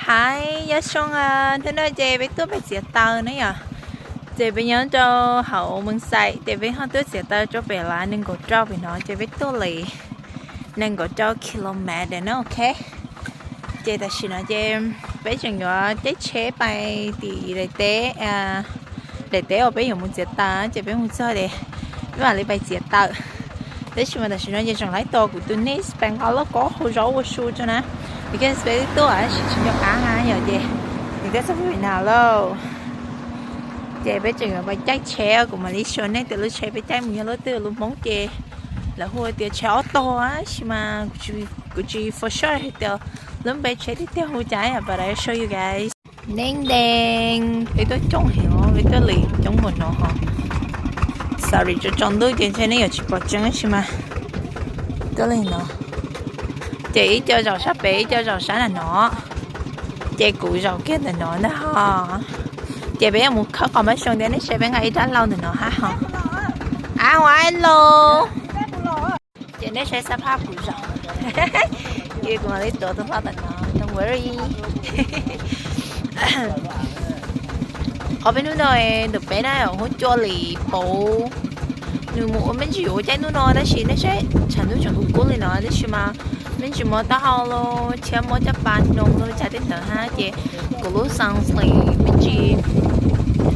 Ai, nyob zoo, hnub no ces peb tuaj pem txiav taws na yom. Ces peb nyob rau hauv Moos Xais ces peb ho tuaj txiav taws rau pem lav nees nkaum rau pem no ces peb tuaj li nees nkaum rau kilometer na, ok. Ces tam sim no ces peb tseem yuav caij tsheb pais tim daim teb, daim teb uas peb yuav mus txiav taws ces peb mus txog ces peb mam li pais txiav taws. Tab sis mas tam sim no ces tseem laib tos kuv tus niece pais nqa lauj kaub hau zaub ua su tso na, because peb tuaj tab sis tsis nco qab na yom, ces nws twb txog pem no lauj. Ces peb tseem yuav pais caij tsheb, kuv mam li show nej tias lub tsheb peb caij mus yog lub twg, lub Hmoob ces lawv hu tias tsheb ob tog, tab sis mas kuv tsis for sure hais tias lub npe tsheb tiag tiag hu cas, but I show you guys. Neej neej, peb tuaj coob heev os, peb tuaj li coob npaum no ho. Sorry, tsaus tsaus ntuj ces ntshe nej yuav tsis pom tseeb tab sis mas tuaj li no. Ces ib co zaum sab pem, ib co zaum sab ntawm no, ces kuv zaum kiag ntawm no ntag ho. Ces peb yuav mus khawb qos mab xyoo thiab, nej saib peb nqa ib rab hlau ntawm no hab ho. Ab, ua los. Ces nej saib xab phaj kuv zaum, ces kuv mam li tuav tus hlau ntawm no, don't worry. Qhov peb hnub no ntawm peb na hnub cua li pauv, nws mus ua me ntsis yuav ua caij hnub no tab sis nej saib tshav ntuj tseem kub kub li no tab sis mas me ntsis muab taub hau los thiab muab caj pas noog los cas tej ntawd hab ces kuv lub sunscreen me ntsis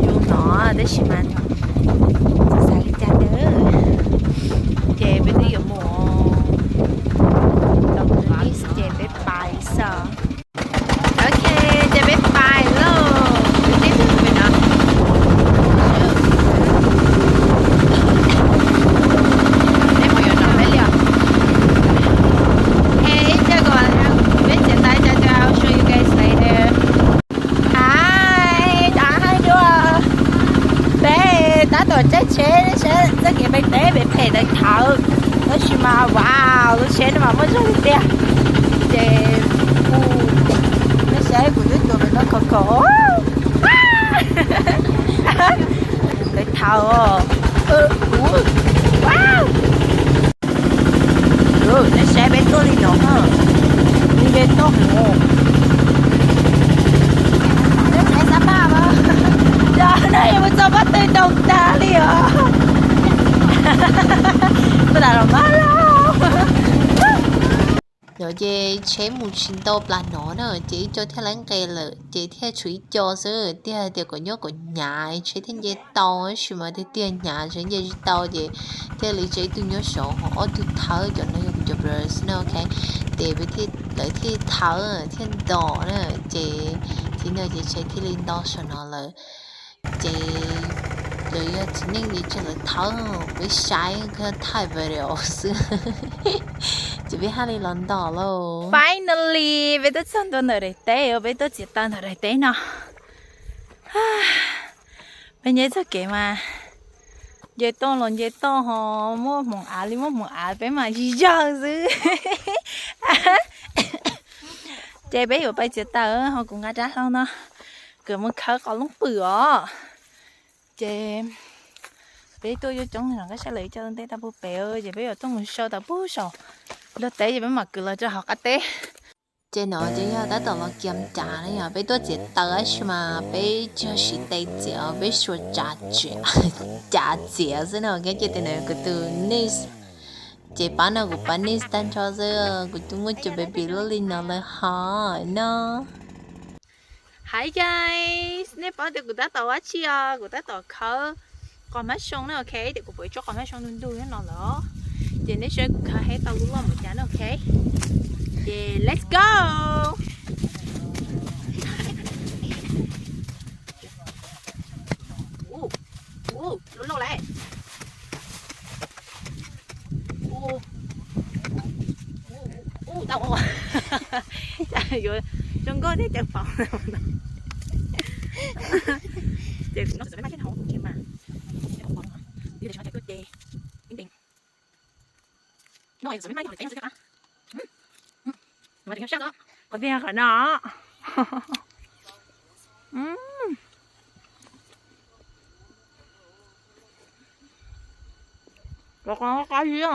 zoo no tab sis mas tsis xav li cas na. Ces peb twb yuav mus tau tus nice ces peb pais xwb. Ok, ces peb pais lauj. Peb twb mus pem no. Peb mus yuav no peb li os. Hey, ib co kom peb txiav taws, I'll show you guys later. Hais, cas hais dua, peb tab tom caij tsheb saib txoj kev pem teb pem phem ntawd thawv, tab sis mas wow, lub tsheb no mas muaj zog tiag tiag. Ces kuv, nej saib kuv twb tuav pem no khov khov, ntawd thawv os. Wow. Nej saib peb tuaj li no, nce toj heev. Nej saib xab paj mas, yog no yuav mus txog pob tw doog tag li os. Puas tas los mas lauj. No ces tsheb mus tsis ntau plas no na, ces ib co thiaj li nqes lawm, ces thiaj tshuav ib co xwb, thiaj hais tias kom nyob kom hnyav tsheb thiaj nce tau, tab sis mas tiag tiag hnyav tsheb nce tsis tau, ces thiaj li tseg ib tug nyob saud ho ob tug thawb, cov no yog kuv cov brothers na, ok. Ces peb thiaj, lawv thiaj thawb thiaj ntos na, ces thaum no ces tsheb thiaj li nto saum no lawm. Ces lawv yog txiv neej ces tseg lawv thawb, peb saib thaij video xwb. Ces peb haj li los ntos lauj. Finally, peb twb txog ntua ntawm daim teb uas peb tuaj txiav taws ntawm daim teb no. Peb nce txoj kev mas nce toj los nce toj ho muaj hmoov av li muaj hmoov av, peb mas yig yawg xwb. Ces peb yuav pais txiav taws ho kuv nqa rab hlau no, kuv mus khawb qos looj pwm os. Ces peb tuaj yuav coob no, koj saib lawv ib co ntej tau puag pem, ces peb yuav tuaj mus sau tau puag saum nruab teb ces peb mam kwv los rau hauv qab teb. Ces no ces yog tab tom los kiam cav ne, yog peb tuaj txiav taws tab sis mas peb tsis yog siv tes txiav, peb suas tsav txiav, cav txiav xwb no. Ces tes no kuv tus niece, ces pab no kuv pab niece tag nrho xwb, kuv twb muaj cov baby loj li no lawm ho no. Hi guys, nej paub tias kuv tab tom ua dab tsi os? Kuv tab tom khawb qos hmab xyoo na, ok, tias kuv pom ib tsob qos hmab xyoo ntug ntug nyob no lawm. Ces nej saib kuv khawb heev tau lub loj npaum cas na, ok. Ces let's go. Ub, lub loj lawm. Ub, ub, tau. Cas yuav zoo nkauj thiab cas pom. Ces kuv no txawm maj thiab hauv ces mas, ces no qhov tiag qhov no. Qab qab zib.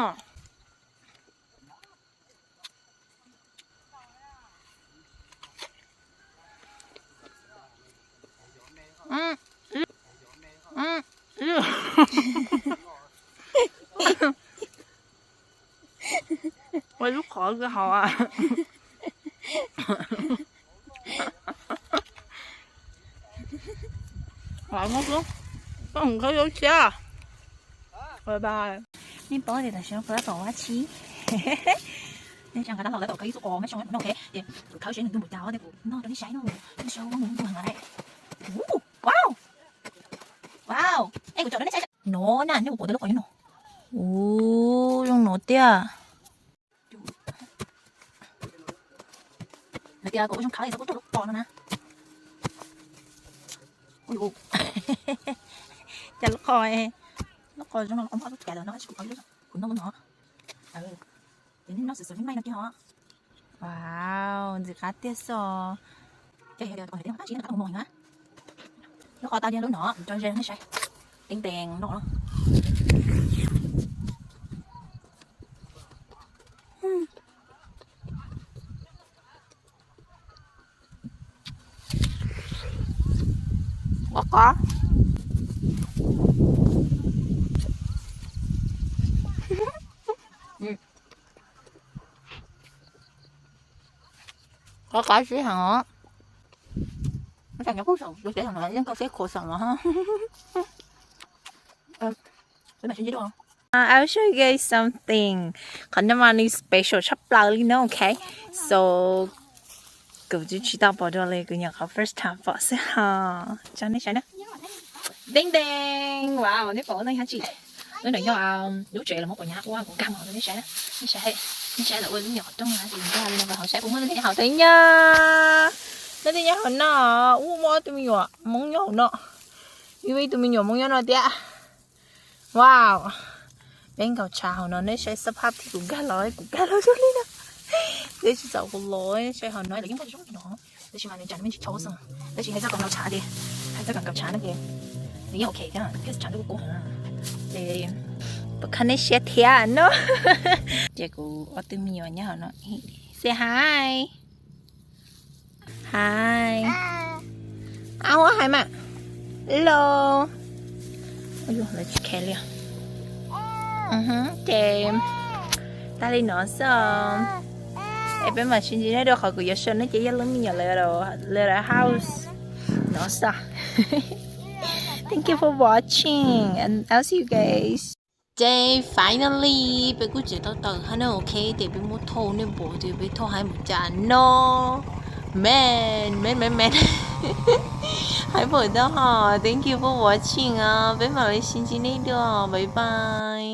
Ov, koj hauv a. Koj mus kho zaub tshiab. Bye bye. Nej paub tias tam sim no kuv tab tom ua dab tsi? Nej tsa nqa dab laug tab tom khawb ib txoj qos mab xyoo no, ok, ces kuv khawb seb nws ntuj npaum cas tej kuv noj rau nej saib no. Noj seb muaj ntuj heev lawm. Wow, wow, es kuv tsom rau nej saib no na, nej puas pom tej lub qos nyob no? Ua, zoo no tiag. Lawv tias kom ua zoo khawb es txhob pub tuaj lub qos no na. Ua, cas lub qos, lub qos zoo no los qos npog lub cas lawm no, kuv noj lub no. Ces nej noj xwb xwb nej maij no kiag os. Wow, ntxim qab tiag xwb. Ces yog tias qos ntawm tej no tab sis nej qab mus mos na. Lub qos tau tiag lub no, kuv tso ze nej saib. Teeb tees no. Qos qos. Qos qos sib heev os. Yeej koj seb khuv xeem los. I'll show you guys something. Qhov no mas nws special tshaj plaws li no, ok. So kuv twb tsis tau pom dua li, kuv nyuam qhuav first time pom xwb ho. Tso nej saib na. Teeb tees, wow, nej pom nej hab tsis? Lub no yog lub tsev los muab kuv nyab ua kuv nkag mus rau nej saib na. Nej saib, nej saib lawv ua lub nyuam qhuav rooj na, ces nkag li no rau hauv saib puas muaj leej twg nyob hauv thiab nyab. Leej twg nyob hauv no, ua muaj ob tug me nyuam Hmoob nyob hauv no. Ib ib tug me nyuam Hmoob nyob no thiab. Wow, peb nkaum tshav hauv no, nej saib xab phab thib kuv nkag los, kuv nkag los zoo li no. Peb tsis txaus kuv los, saib hauv no lawv yeej nkag zoo li no. Tab sis mas nws tsam nws me ntsis chau xwb, tab sis hais txog kom nkaum tshav tias, hais txog kom nkaum tshav no ces nws yeej ok thiab, tshav ntuj kuj kub heev. Ces puas kho nej siab thiab no? Ces kuv ob tug me nyuam nyob hauv no. Say hi. Hi. Au, hi mas. Hello. Lawv tsis khe li. Ces tag li no xwb. Es peb mam sib ntsib dua qhov kuv yuav show nej ces yog lub me nyuam lawv house no xwb. Thank you for watching and I'll see you guys. Ces finally peb kuj tseem tau tawm hab na, ok, ces peb muab thauj, nej pom tias peb thauj hais mus cas no. Man, man, man, man. Hais npaum tau ho, thank you for watching os, peb mam li sib ntsib nej dua, bye bye.